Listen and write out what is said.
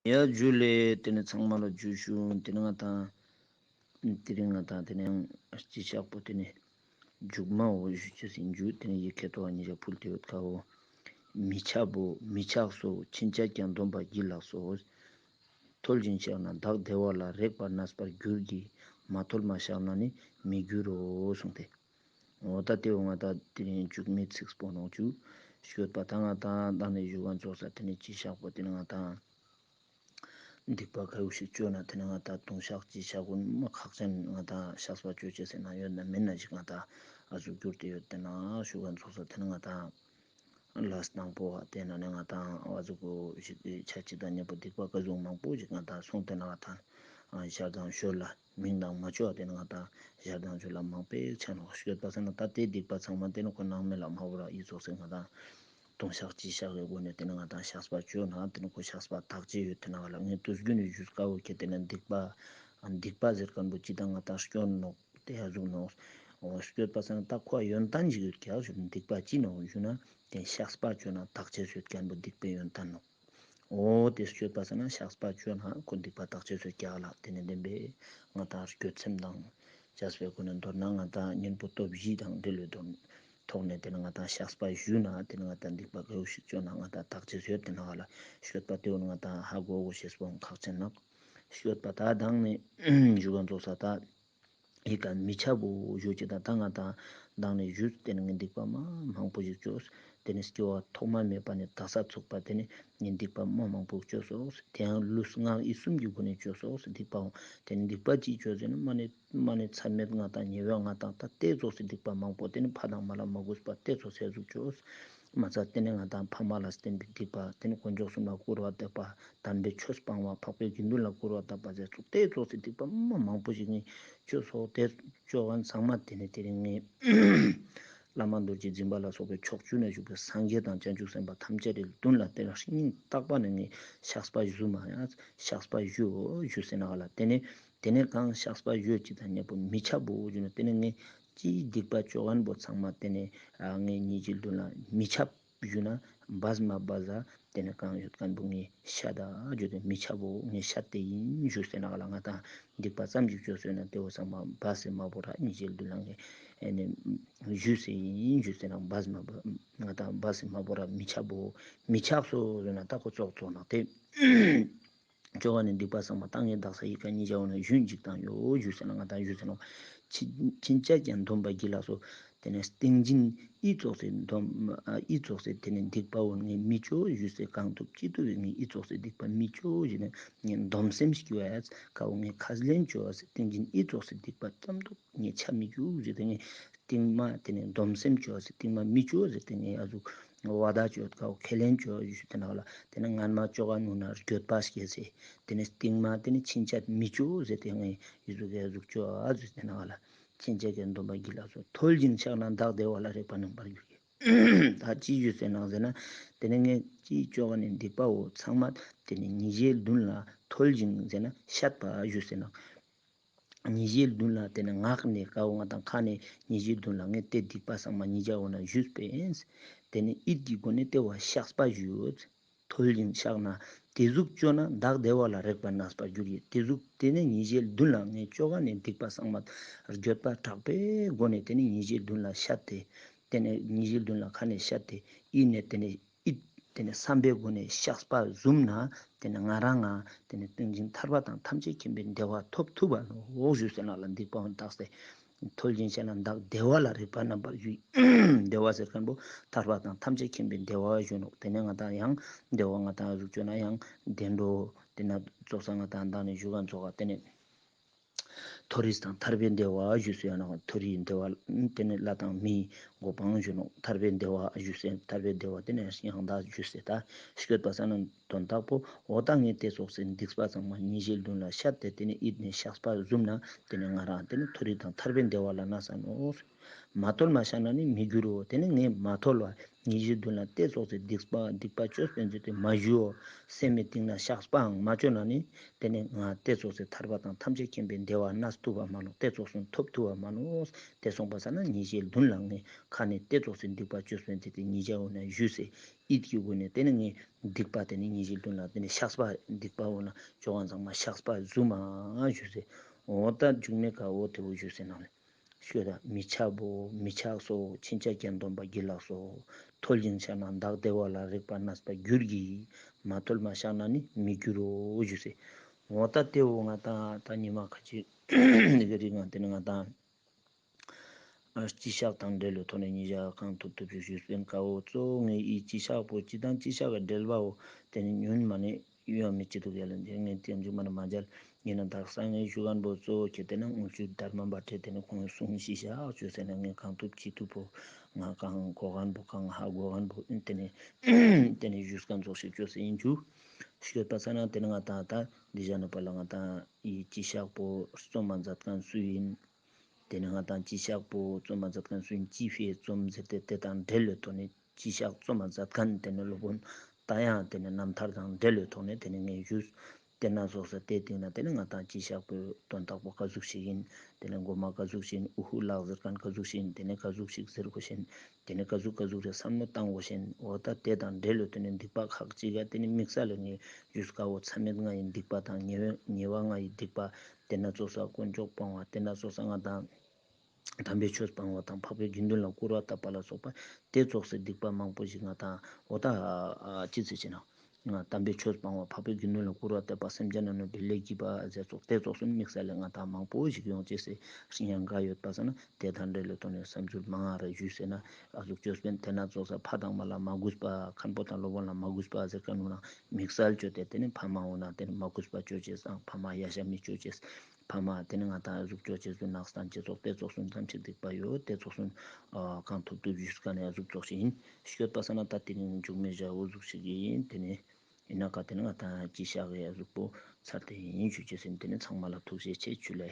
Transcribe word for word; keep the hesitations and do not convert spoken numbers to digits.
ཡ་ཇུ་ལེ། ཏེ་ནེ་ཚང་མ་ལ་ཇུ་ཞུ། ཏེ་ནེ་ང་དང་དེ་རིང་ང་དང་ཏེ་ནེ་ཡང་སྤྱི་ཤག་པོ་ཏེ་ནེ་མཇུག་མ་བོ་ཞུ་ཅེས་ཨིན། ཇུ་ཏེ་ནེ་ཡི་གེ་ཐོག་ཉིས་ཀ་ཕུལ་ཏེ་ཡོད་ཁ་བོ། མི་འཆབ་བོ་མི་འཆགས་སོ། ཕྱིན་ཆད་ཀྱང་སྡོམ་པ་བགྱིད་ལགས་སོ། མཐོལ་ཞིང་བཤགས་ན་བདག་བདེ་བ་ལ། རེག་པ་གནས་པར་འགྱུར་གྱི། མ་མཐོལ་མ་བཤགས་ན་ནི་མི་འགྱུར་རོ་གསུངས་ཏེ། འོ་ད་ཏེ་བོ་ང་དང་དེ་རིང་མཇུག་མའི་ཚིག་པོ་ནོག་ཇུ། ཤོད་པ་ད་ང་དང་ད་ནི་ཞུ་ག་ཙོགས་ས་ཏེ་ནེ་སྤྱི་ཤག་པོ་ཏེ་ནེ་ང་དང་སྡིག་པ་ག་ཡོ་ཞིག་ཅོས་ན་ཏེ་ནེ་ང་དང་ལྟུང་བཤགས་སྤྱི་ཤག་གུན་མ་ཁག་ཅན་ང་དང་བཤགས་པ་ཅོ་ཅེས་ཟེར་ན་ཡོད་ན་མེད་ན་ཞིག་ང་དང་ཨ་ཟུག་གྱུར་ཏེ་ཡོད་ཏེ་ན་ཞུ་ག་ཙོགས་ས་ཏེ་ནེ་ང་དང་ལས་དང་པོ་བ་ཏེ་ན་ནེ་ང་དང་ཨ་ཟུག་གོ་ཞིག་ཆ་ཅི་དང་ཉེ་པོ་སྡིག་པ་ག་ཟུག་མང་པོ་ཞིག་ང་དང་སོང་ཏེ་ན་ང་དང་ཞར་དང་ཞོར་ལ་མིང་དང་མ་ཅོ་བ་ཏེ་ནེ་ང་དང་ཞར་དང་ཞོར་ལ་མང་པོ་ཆ་ནོག་ཤོད་པ་ཟེར་ན་ད་ཏེ་སྡིག་པ་ཚང་མ་ཏེ་ནེ་ཁོ་ནང་མེད་ལ་མ་བོར་ར་ཨི་ཙོགས་སེ་ང་དང་ལྟུང་བཤགས་སྤྱི་བཤགས་སི་སྒོ་ནེ་ཏེ་ནེ་ང་དང་བཤགས་པ་ཅོས་ན་ཏེ་ནེ་ཁོ་བཤགས་པ་དག་ཅེས་ཡོད་ཏེ་ན་ང་ལ་ངས་དུས་རྒྱུན་ནེ་ཞུས་ཀ་བོ་ཁྱེད་ཏེ་ནེ་སྡིག་པ་སྡིག་པ་ཟེར་ཁན་བོ་ཅི་དང་ང་དང་སྐྱོན་ནོག་ཏེ་ཡ་ཟུག་ནོག། འོ་སྐྱོད་པ་སང་ད་ཁོ་ཡོན་ཏན་ཞིག་ཡོད་ཀྱག་ཞུ་ན་སྡིག་པ་ཅི་ནོག་ཞུ་ན་ཏེ་བཤགས་པ་ཅོས་ན་དག་ཅེས་ཡོད་ཁན་བོ་སྡིག་པའི་ཡོན་ཏན་ནོག། འོ་ཏེ་སྐྱོད་པ་སང་ན་བཤགས་པ་ཅོས་ན་ཁོ་སྡིག་པ་དག་ཅེས་ཡོད་ཀྱག་ལ། ཏེ་ནེ་བདེན་པའི་ང་དང་སྐྱོད་སེམས་དང་བཅས་པའི་སྒོ་ནེ་མདོར་ན་ང་དང་གཉེན་པོ་སྟོབས་བཞི་དང་འབྲེལ་བའི་དོན་ཐོག་ནེ་ཏེ་ནེ་ང་དང་བཤགས་པ་ཞུས་ན་ཏེ་ནེ་ང་དང་སྡིག་པ་ག་ཡོ་ཞིག་ཅོས་ན་ང་དང་དག་ཅེས་ཡོད་ཏེ་ན་ང་ལ་སྐྱོད་པ་ཏེ་བོ་ང་དང་ཧ་གོ་གོ་ཤེས་པོ་ཁག་ཅན་ནོག། སྐྱོད་པ་ད་དང་ནི་ཞུ་ག་ཙོགས་ས་ད་ཡི་ག་མི་འཆབ་བོ་ཞུ་ཅེས་དང་ད་ང་དང་དང་ནེ་ཞུས་ཏེ་ནེ་ངས་སྡིག་པ་མ་མང་པོ་ཞིག་ཅོས། ཏེ་ནེ་སྐྱེ་བ་ཐོག་མ་མེད་པ་ནེ་དག་ས་ཚུག་པ་ཏེ་ནེ་ངས་སྡིག་པ་མ་མང་པོ་ཅོས་སོག། ཏེ་ཡང་ལུས་ངག་ཡིད་གསུམ་གྱི་སྒོ་ནེ་ཅོས་སོག་སྡིག་པའང་ཏེ་ནེ་སྡིག་པ་ཅི་ཅོས་ཟེར་ན་མ་ནེ་མ་ནེ་མཚམས་མེད་ང་དང་ཉེ་བའི་ང་དང་ད་ཏེ་ཙོགས་སེ་སྡིག་པ་མང་པོ་ཏེ་ནེ་ཕ་དང་མ་ལ་མ་གུས་པ་ཏེ་ཙོགས་སེ་ཟུག་ཅོས། མ་ཚད་ཏེ་ནེ་ང་དང་ཕ་མ་ལ་བསྟན་པའི་སྡིག་པ་ཏེ་ནེ་དཀོན་མཆོག་གསུམ་ལ་སྐུར་བ་བཏབ་པ་དམ་པའི་ཆོས་སྤང་བ་འཕགས་པའི་དགེ་འདུན་ལ་སྐུར་བ་བཏབ་པ་ཟེར་ཚུག་ཏེ་ཙོགས་སེ་སྡིག་པ་མ་མང་པོ་ཞིག་ངས་ཅོས་སོག། ཏེ་ཅོ་ཁན་ཚང་མ་ཏེ་ནེ་དེ་རིང་ངས་བླ་མ་རྡོ་རྗེ་འཛིན་པ་ལ་སོགས་པའི་ཕྱོགས་བཅུ་ན་བཞུགས་པའི་སངས་རྒྱས་དང་བྱང་ཆུབ་སེམས་དཔའ་ཐམས་ཅད་ཀྱི་མདུན་ལ་ཏེ་ནེ་སྙིང་ཐག་པ་ནེ་ངས་བཤགས་པ་ཞུ་མ་ཡ་བཤགས་པ་ཞུ་ཞུ་ཟེར་ན་ག་ལ། ཏེ་ནེ་ཏེ་ནེ་གང་བཤགས་པ་ཞུ་ཅེས་དང་ཉེ་པོ་མི་འཆབ་བོ་ཞུ་ན་ཏེ་ནེ་ངས་ཅི་སྡིག་པ་ཅོ་ཁན་བོ་ཚང་མ་ཏེ་ནེ་ཨ་ངས་ཉེ་ཞའི་མདུན་ལ་མི་འཆབ་ཞུ་ན་བས་མ་བས་ཏེ་ནེ་གང་ཡོད་ཁན་བོ་ངས་ཤད་ད་ཞུ་ཏེ་མི་འཆབ་བོ་ངས་ཤད་དེ་ཨིན་ཞུ་ཟེར་ན་ག་ལ། ང་དང་སྡིག་པ་ཙམ་ཞིག་ཅོས་ཟེར་ན་ཏེ་བོ་ཚང་མ་བས་སེ་མ་བོར་ར་ཉེ་ཞའི་མདུན་ལ་ངས་ཨེ་ནེ་ཞུས་སེ་ཨིན་ཞུས་ཟེར་ན་བས་མ་བོར་ང་དང་བས་སེ་མ་བོར་ར་མི་འཆབ་བོ་མི་འཆབ་སོག་ཟེར་ན་ད་ཁོ་ཙོགས་ཙོགས་ནོག་ཏེ། ཅོ་ཁན་ནི་སྡིག་པ་ཚང་མ་ད་ངས་དག་ས་ཡི་ག་ཉེ་ཞའི་ནང་ཞུན་ཅིག་དང་ཡོ་ཞུས་ཟེར་ན་ང་དང་ཞུས་ཟེར་ན་ཕྱིན་ཕྱིན་ཆད་ཀྱང་སྡོམ་པ་བགྱིད་ལགས་སོ། ཏེ་ནེ་ཏིང་འཛིན་ཨི་ཙོགས་སེ་སྡོམ་ཨི་ཙོགས་སེ་ཏེ་ནེ་སྡིག་པ་བོ་ངས་མི་ཅོ་ཞུས་སེ་གང་ཐུབ་ཅི་ཐུབ་ངས་ཨི་ཙོགས་སེ་སྡིག་པ་མི་ཅོ་ཞུས་ནེ་ངས་སྡོམ་སེམས་ཤིག་ཡོད་ཡ་ཀ་བོ་ངས་ཁས་ལེན་ཅོ་ཟེར་ཏིང་འཛིན་ཨི་ཙོགས་སེ་སྡིག་པ་ཙམ་ཐུབ་ངས་ཆ་མི་ཅུག་ཟེར་ཏེ་ངས་རྟིང་མ་ཏེ་ནེ་སྡོམ་སེམས་ཅོ་ཟེར་རྟིང་མ་མི་ཅོ་ཟེར་ཏེ་ངས་ཨ་ཟུག་བ་དག་ཅོ་ཀ་བོ་ཁས་ལེན་ཅོ་ཞུས་ཏེ་ན་ག་ལ། ཏེ་ནེ་སྔན་མ་ཅོ་ག་ནུ་ན་འགྱོད་པ་སྐྱེས་སེ། ཏེ་ནེ་རྟིང་མ་ཏེ་ནེ་ཕྱིན་ཆད་མི་ཅོ་ཟེར་ཏེ་ངས་ཨི་ཟུག་ཨ་ཟུག་ཅོ་ཨ་ཟུག་ཏེ་ན་ག་ལ། ཕྱིན་ཆད་ཀྱང་སྡོམ་པ་བགྱིད་ལགས་སོ། མཐོལ་ཞིང་བཤགས་ན་བདག་བདེ་བ་ལ། རེག་པ་གནས་པར་འགྱུར་གྱི། ད་ཅི་ཞུས་ཟེར་ན་ཟེར་ན། ཏེ་ནེ་ངས་ཅི་ཅོ་ག་ནི་སྡིག་པ་བོ་ཚང་མ་ཏེ་ནེ་ཉེ་ཞའི་མདུན་ལ་མཐོལ་ཞིང་ཟེར་ན་ཤད་པ་ཞུས་ཟེར་ན། ཉེ་ཞའི་མདུན་ལ་ཏེ་ནེ་ངག་ནེ་ཀ་བོ་ང་དང་ཁ་ནེ་ཉེ་ཞའི་མདུན་ལ་ངས་ཏེ་སྡིག་པ་ཚང་མ་ཉེ་ཞའི་ནང་ཞུས་པིན། ཏེ་ནེ་ཡིད་ཀྱི་སྒོ་ནེ་ཏེ་བོ་བཤགས་པ་ཞུས། མཐོལ་ཞིང་བཤགས་ན་ཏེ་ཟུག་ཅོས་ན་བདག་བདེ་བ་ལ། རེག་པ་གནས་པར་འགྱུར་གྱི། ཏེ་ཟུག་ཏེ་ནེ་ཉེ་ཞའི་མདུན་ལ་ངས་ཅོ་ག་ནི་སྡིག་པ་ཚང་མ་འགྱོད་པ་དྲག་པོའི་སྒོ་ནེ་ཏེ་ནེ་ཉེ་ཞའི་མདུན་ལ་ཤད་དེ། ཏེ་ནེ་ཉེ་ཞའི་མདུན་ལ་ཁ་ནེ་ཤད་དེ་ཡིད་ནེ་ཏེ་ནེ་ཡིད་ཏེ་ནེ་བསམ་པའི་སྒོ་ནེ་བཤགས་པ་ཟུམ་ན་ཏེ་ནེ་ང་རང་ང་ཏེ་ནེ་ཏིང་འཛིན་ཐར་པ་དང་ཐམས་ཅད་མཁྱེན་པའི་བདེ་བ་ཐོབ་ཐུབ་པ་ནོག་ཞུས་ཟེར་ན་ག་ལ། སྡིག་པ་བོ་དག་སེ་མཐོལ་ཞིང་བཤགས་ན་བདག་བདེ་བ་ལ། རེག་པ་གནས་པར་འགྱུར། བདེ་བ་ཟེར་ཁན་བོ་ཐར་པ་དང་ཐམས་ཅད་མཁྱེན་པའི་བདེ་བ་ཞུ་ནོག། ཏེ་ནེ་ང་དང་ཡང་བདེ་བ་ང་དང་ཟུག་ཅོས་ན་ཡང་བདེ་འགྲོ་ཏེ་ནེ་ཙོགས་ས་ང་དང་དང་ནེ་ཞུ་ག་ཙོགས་ཏེ་ནེ། མཐོ་རིས་དང་ཐར་པའི་བདེ་བ་ཞུས་ཟེར་ན་མཐོ་རིས་བདེ་བ་ཏེ་ནེ་ལྷ་དང་མིའི་གོ་འཕང་ཞུ་ནོག། ཐར་པའི་བདེ་བ་ཞུས་ཟེར་ཐར་པའི་བདེ་བ་ཏེ་ནེ་ཡང་དག་ཞུས་ཟེར་ད་སྐྱོད་པ་སང་ན་དོན་དག་པོ་འོ་ད་ངས་ཏེ་ཙོགས་སེ་སྡིག་པ་ཚང་མ་ཉེ་ཞའི་མདུན་ལ་ཤད་དེ་ཏེ་ནེ་ཡིད་ནེ་བཤགས་པ་ཟུམ་ན་ཏེ་ནེ་ང་རང་ཏེ་ནེ་མཐོ་རིས་དང་ཐར་པའི་བདེ་བ་ལ་གནས་ས་ནོག། མ་ཐོལ་མ་བཤགས་ན་ནི་མི་འགྱུར་རོ། ཏེ་ནེ་ངས་མ་ཐོལ་བ་ཉེ་ཞའི་མདུན་ལ་ཏེ་ཙོགས་སི་སྡིག་པ་སྡིག་པ་ཅོས་པིན་ཟེར་ཏེ་མ་ཞུའོ། སེམས་སི་གཏིང་ནེ་བཤགས་པའང་མ་ཅོས་ན་ནི་ཏེ་ནེ་ང་ཏེ་ཙོགས་སི་ཐར་པ་དང་ཐམས་ཅད་མཁྱེན་པའི་བདེ་བ་གནས་ཐུབ་བ་མ་ནོག། ཏེ་ཙོགས་སུ་ཐོབ་ཐུབ་བ་མ་ནོག། ཏེ་སོང་པ་ས་ན་ཉེ་ཞའི་མདུན་ལ་ངས་ཁ་ནེ་ཏེ་ཙོགས་སི་སྡིག་པ་ཅོས་པིན་ཟེར་ཏེ་ཉེ་ཞའི་འོ་ན་ཞུས་སེ་ཡིད་ཀྱི་སྒོ་ནེ་ཏེ་ནེ་ངས་སྡིག་པ་ཏེ་ནེ་ཉེ་ཞའི་མདུན་ལ་ཏེ་ནེ་བཤགས་པ་སྡིག་པ་འོ་ན་ཅོ་ག་ཚང་མ་བཤགས་པ་ཟུམ་མ་ཞུས་སེ། འོ་ད་མཇུག་མའི་ཀ་འོ་ཏེ་བོ་ཞུས་སེ་ནང་ལེ། ཤོད་ད་མི་ཆགས་པོ་མི་ཆགས་སོ། ཕྱིན་ཆད་གྱེན་སྟོན་པ་བགྱིད་ལགས་སོ། ཐོལ་ཞིང་བཤགས་ན་བདག་བདེ་བ་ལ། རིག་པ་གནས་པར་འགྱུར་གྱི། མ་ཐོལ་མ་བཤགས་ན་ནི་མི་འགྱུར་རོ་ཞུས་སེ། འོ་ད་ཏེ་བོ་ང་ཏང་ད་ཉི་མ་ཁ་ཅིག་ནི་གི་རིང་ང་ཏེ་ནེ་ང་ཏང་སྤྱི་བཤགས་དང་འབྲེལ་བའི་ཐོག་ནེ་ཉེ་ཞ་གང་ཐུབ་ཐུབ་ཞིག་ཞུས་པིན། ཀ་བོ་གཙོ་བོ་ངའི་སྤྱི་བཤགས་པོ་སྤྱི་དང་སྤྱི་བཤགས་ཀྱི་འབྲེལ་བ་བོ་ཏེ་ནེ་ཉུང་མ་ནེ་ཡོང་མི་ཅི་འདུག་ཡ་ལ་འདི་ངས་ཏེ་མཇུག་མ་ནེ་མ་མཇལ། ཡིན་ན་དག་ས་ངས་ཞུ་མཁན་པོ་གཙོ་བོ་ཁྱེད་ཏེ་ནེ་དངུལ་ཆུ་དར་མ་པ་ཁྲེ་ཏེ་ནེ་ཁོང་གསུང་སྤྱི་བཤགས་ཅོས་སེ་ན་ངས་གང་ཐུབ་ཅི་ཐུབ་པོ་ང་གང་གོ་མཁན་པོ་གང་ཧ་གོ་མཁན་པོ་ཨིན་ཏེ་ནེ་ཏེ་ནེ་ཞུས་མཁན་ཙོགས་ཤིག་ཅོས་སེ་ཡིན་ཅུ། ཤོད་པ་ས་ན་ཏེ་ནེ་ང་ཏང་ད་འདི་ཞག་ནེ་ཕར་ལ་ང་ཏང་ངི་སྤྱི་བཤགས་པོ་རྩོམ་མ་མཛད་མཁན་སུ་ཡིན། ཏེ་ནེ་ང་ཏང་སྤྱི་བཤགས་པོ་རྩོམ་མ་མཛད་མཁན་སུ་ཡིན་ཅི་ཕིའ་རྩོམ་ཟེར་ཏེ་ཏེ་དང་འབྲེལ་བའི་ཐོག་ནེ་སྤྱི་བཤགས་རྩོམ་མ་མཛད་མཁན་ཏེ་ནེ་སློབ་དཔོན་ད་ཡང་ཏེ་ནེ་རྣམ་ཐར་དང་འབྲེལ་བའི་ཐོག་ནེ་ཏེ་ནེ་ངས་ཞུས། ཏེ་ན་ཙོགས་སེ་ཏེ་སྟིང་ནེ་ཏེ་ནེ་ང་ཏང་སྤྱི་བཤགས་པོའི་དོན་དག་པོ་ཀ་ཟུག་ཞིག་ཡིན། ཏེ་ནེ་མགོ་མ་ཀ་ཟུག་ཞིག་ཡིན། ཨུ་ཧུ་ལག་ཟེར་མཁན་ཀ་ཟུག་ཞིག་ཡིན། ཏེ་ནེ་ཀ་ཟུག་ཞིག་ཟེར་དགོས་ཤེས་ཡིན། ཏེ་ནེ་ཀ་ཟུག་ཀ་ཟུག་རེ་བསམ་བློ་བཏང་དགོས་ཤེས་ཡིན། འོ་ད་ཏེ་དང་འབྲེལ་ལོ་ཏེ་ནེ་སྡིག་པ་ཁག་ཅིག་ག་ཏེ་ནེ་དམིགས་བསལ་ལ་ངས་ཞུས་ཀ་བོ་མཚམས་མེད་ལྔ་ཡི་སྡིག་པ་དང་ཉེ་བའི་ཉེ་བ་ལྔ་ཡི་སྡིག་པ། ཏེ་ན་ཙོགས་སེ་དཀོན་མཆོག་སྤང་བ། ཏེ་ན་ཙོགས་སེ་ང་ཏང་དམ་པའི་ཆོས་སྤང་བ་དང་འཕགས་པའི་དགེ་འདུན་ལ་སྐུར་བ་བཏབ་པ་ལ་སོགས་པ་ཏེ་ཙོགས་སེ་སྡིག་པ་མང་པོ་ཞིག་ང་ཏང་འོ་ད་ཨ་ཅི་ཚེ་ཆེ་ན་ང་དམ་པའི་ཆོས་སྤང་བ། འཕགས་པའི་དགེ་འདུན་ལ་སྐུར་བ་བཏབ་པ། སེམས་ཅན་ལ་གནོད་པའི་ལས་བགྱིས་པ་ཟེར་ཙོགས་ཏེ་ཙོགས་སུ་དམིགས་བསལ་ལ་ང་ཏང་མང་པོ་ཞིག་ཡོང་ཅེས་སེ་ཡང་ག་ཡོད་པ་ས་ན་ཏེ་དང་འབྲེལ་ལོ་ཏེ་ནེ་བསམ་ཚུལ་མང་ང་རེ་ཞུས་སེ་ན་ཨ་ཟུག་ཅོས་པིན། ཏེ་ན་ཙོགས་སེ་ཕ་དང་མ་ལ་མ་གུས་པ། མཁན་པོ་དང་སློབ་དཔོན་ལ་མ་གུས་པ་ཟེར་མཁན་ནང་དམིགས་བསལ་ཅོས་ཏེ་ཏེ་ནེ་ཕ་མ་འོ་ན་ཏེ་ནེ་མ་གུས་པ་ཅོ་ཅེས་སང་ཕ་མ་ཡ་ཤ་མི་ཅོ་ཅེས། ཕ་མ་ཏེ་ནེ་ང་ཏང་ཨ་ཟུག་ཅོ་ཅེས་སུ་ནག་སྟན་ཅེས་ཙོགས་ཏེ་ཙོགས་སུ་ཙམ་ཞིག་སྡིག་པ་ཡོད། ཏེ་ཙོགས་སུ་ཨ་གང་ཐུབ་ཐུབ་ཞུས་ཀ་ནེ་ཨ་ཟུག་ཙོགས་ཤིག་ཡིན། ཤོད་པ་ས་ན་ད་ཏེ་རིང་མཇུག་མི་ཞག་འོ་ཟུག་ཞིག་ཡིན། ཏེ་ནེ་ཡིན་ན་ཀ་ཏེ་ནེ་ང་ཏང་སྤྱི་བཤགས་ཀྱི་ཨ་ཟུག་པོ་ཚར་ཏེ་ཡིན་ཞུ་ཅེས་ཡིན། ཏེ་ནེ་ཚང་མ་ལ་ཐུགས་རྗེ་ཆེ། ཇུ་ལེ།